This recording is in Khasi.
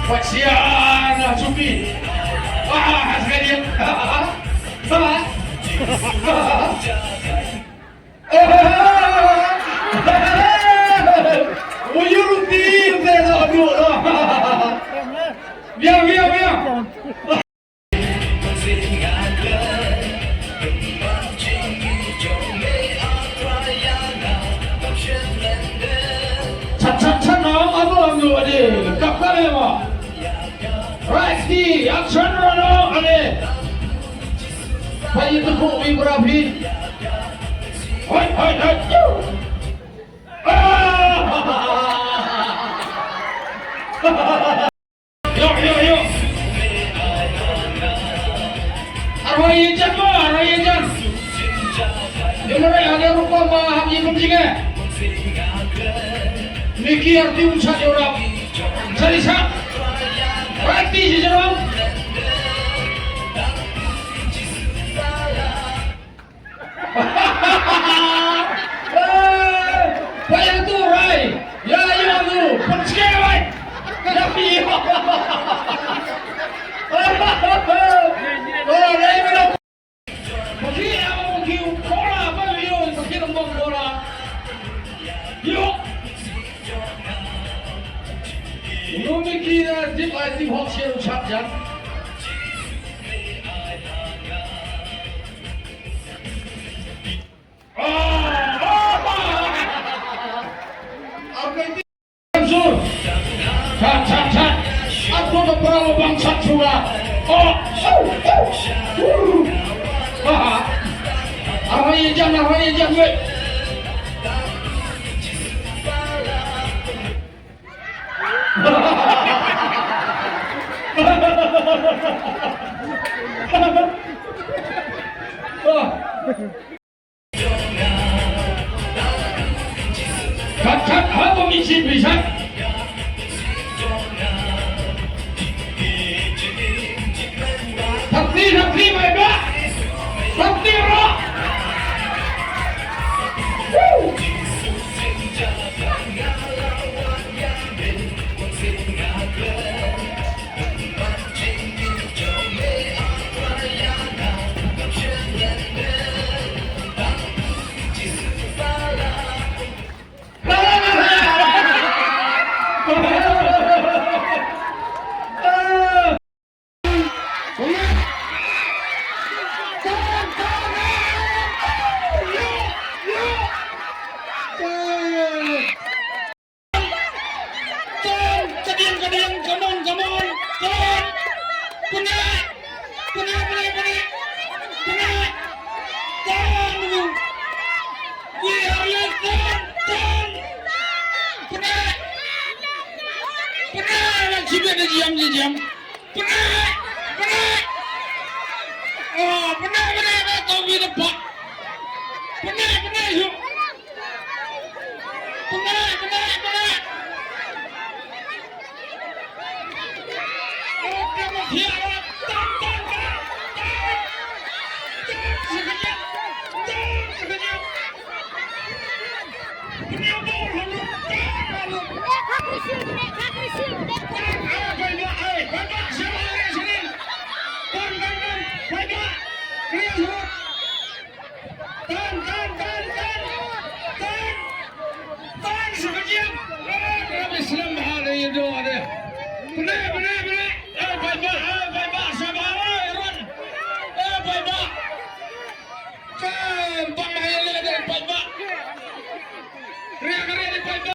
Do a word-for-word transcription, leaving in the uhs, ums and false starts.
Pasian lah supi. Ah, sekali. Uyur uti, uti, no, no, no. Biang, biang, biang. Chat, chat, chat, no, ano, ano, ade, kap, kap, ya, ma. Right, action, no, no, ade. Pai, itu, ku, bi, berapi. Hoi, hoi, hoi, yo. Ah! Ïoh, ïoh, ïoh. Arwah ïa jan ma, arwah ïa jan. Ïoh, nare, ane rupa ma, hap ïa pynjinge. Miki arti un sat ïoh rap. Sari sat. Arti si jerom. Payah tu, Rai. Ya, ya, tu. Pun sikit, Rai. Ya, ya. Oh, Rai, mana? Pergi, apa pergi? Bola, apa, yo, pergi lembong bola. Yo. Unu miki, eh, dip, eh, dip hok, sian, chap, jan. Chat, chat, chat. Aku tu perahu bang chat juga. Oh, oh, oh. Wah. Arwah ïa jan, arwah ïa jan, weh. Khat khat ha ko mi chin bi chat. Thak ni, thak ni, bai ba. Thak ni, ra. Woo! Ton, kadiang, kadiang, come on, come on, ton. Pyneh, pyneh, pyneh, pyneh. Pyneh. Ton, dulu. We are your ton, ton. Pyneh. Pyneh, lang chibit da jiam, jiam. Pyneh, pyneh. Oh, pyneh, pyneh, pyneh, to wi da pak. Pyneh, pyneh, yu. Pyneh, pyneh, pyneh. Oh, pyneh, pyneh, pyneh. Tan, tan, tan, tan. Tan, sakit. Tan, sakit.